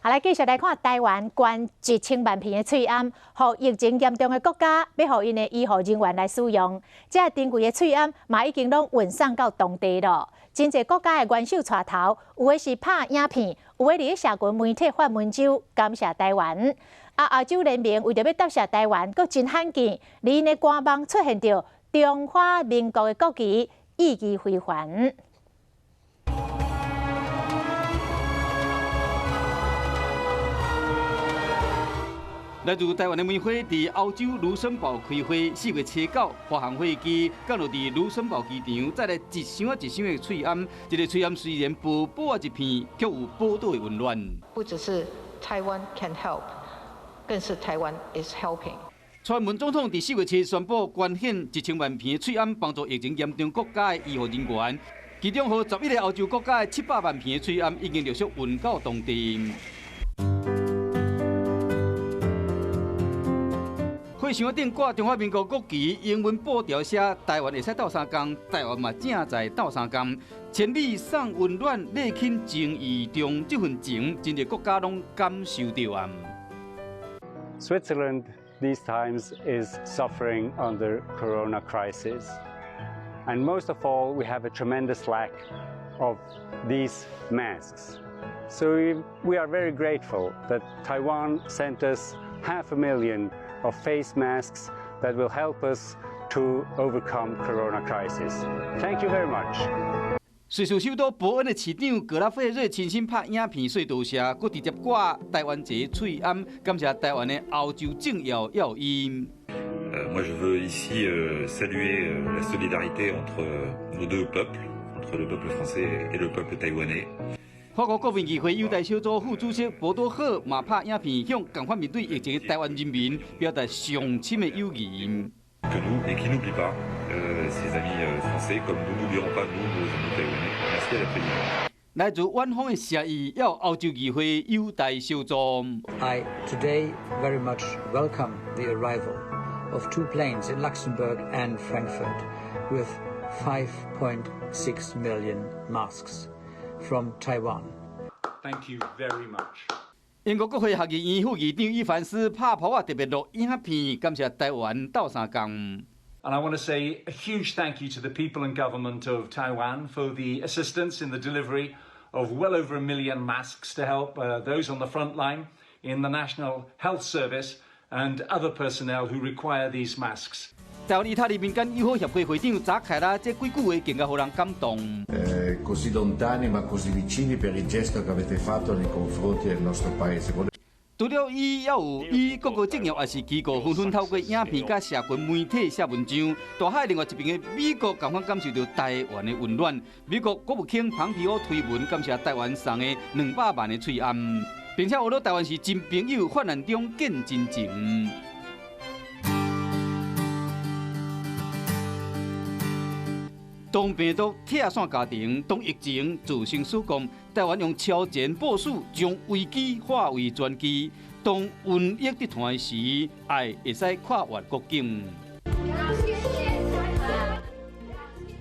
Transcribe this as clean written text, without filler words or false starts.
好，來繼續來看台灣捐1000萬片的喙罨，予疫情嚴重的國家，欲予𪜶的醫護人員來使用。這珍貴的喙罨嘛已經攏運送到當地囉。真濟國家的元首帶頭，有的是拍影片，有的佇咧社群媒體發文章感謝台灣。啊，歐洲聯盟為著欲答謝台灣，閣真罕見，𪜶的官網出現著中華民國的國旗，意義非凡。來自台灣的梅花佇歐洲盧森堡開花，4月初9，華航飛機降落佇盧森堡機場，載來一箱一箱的喙罨。這个喙罨雖然薄薄仔一片，卻有寶島的溫暖。不只是 Taiwan can help，更是 Taiwan is helping。蔡英文總統佇4月7日宣布捐獻1000萬片喙罨，幫助疫情嚴重國家的醫護人員。其中，予11個歐洲國家的700萬片喙罨已經陸續運到當地。貨箱頂掛中華民國國旗，英文布條寫台灣會使鬥相共，台灣嘛正在鬥相共，千里送溫暖，禮輕情意重，這份情，真濟國家攏感受著啊。 Switzerland these times is suffering under corona crisis, and most of all, we have a tremendous lack of these masks. So we are very grateful that Taiwan sent us half a million of face masks that will help us to overcome corona crisis. Thank you very much. 瑞士首都伯恩的市長格拉費瑞親身拍影片說多謝，閣直接掛台灣這喙罨，感謝台灣的歐洲政要要伊。 Moi, je veux ici saluer la solidarité entre nos deux peuples, entre le peuple français et le peuple taïwanais. 法國國民議會優待小組副主席博多赫嘛拍影片向仝款面對疫情的台灣人民表達上深的友誼。 Que nous et qui n'oublie pas ses amis français comme nous n'oublierons pas nous nos amis taïwanais. Merci à la présidente. 來自遠方的謝意，還有歐洲議會優待小組。 I today very much welcome the arrival of two planes in Luxembourg and Frankfurt with 5.6 million masks from Taiwan. Thank you very much. 英國國會下議院副議長伊凡斯拍噗仔特別錄影片，感謝台灣鬥相共。 And I want to say a huge thank you to the people and government of Taiwan for the assistance in the delivery of well over a million masks to help those on the front line in the National Health Service and other personnel who require these masks. 台灣意大利民間友好協會會長扎凱拉這幾句話更加予人感動。 Così lontani ma così vicini per il gesto che avete fatto nei confronti del nostro paese. 除了伊，猶有伊各國政要也是機構紛紛透過影片佮社群媒體寫文章。大海另外一邊的美國，仝款感受著台灣的溫暖。美國國務卿龐皮歐推文感謝台灣送的200萬的喙罨，並且學了台灣是真朋友，患難中見真情。當病毒拆散家庭，當疫情造成死亡，台灣用超前部署，將危機化為轉機。當瘟疫佇傳時，愛會使跨越國境。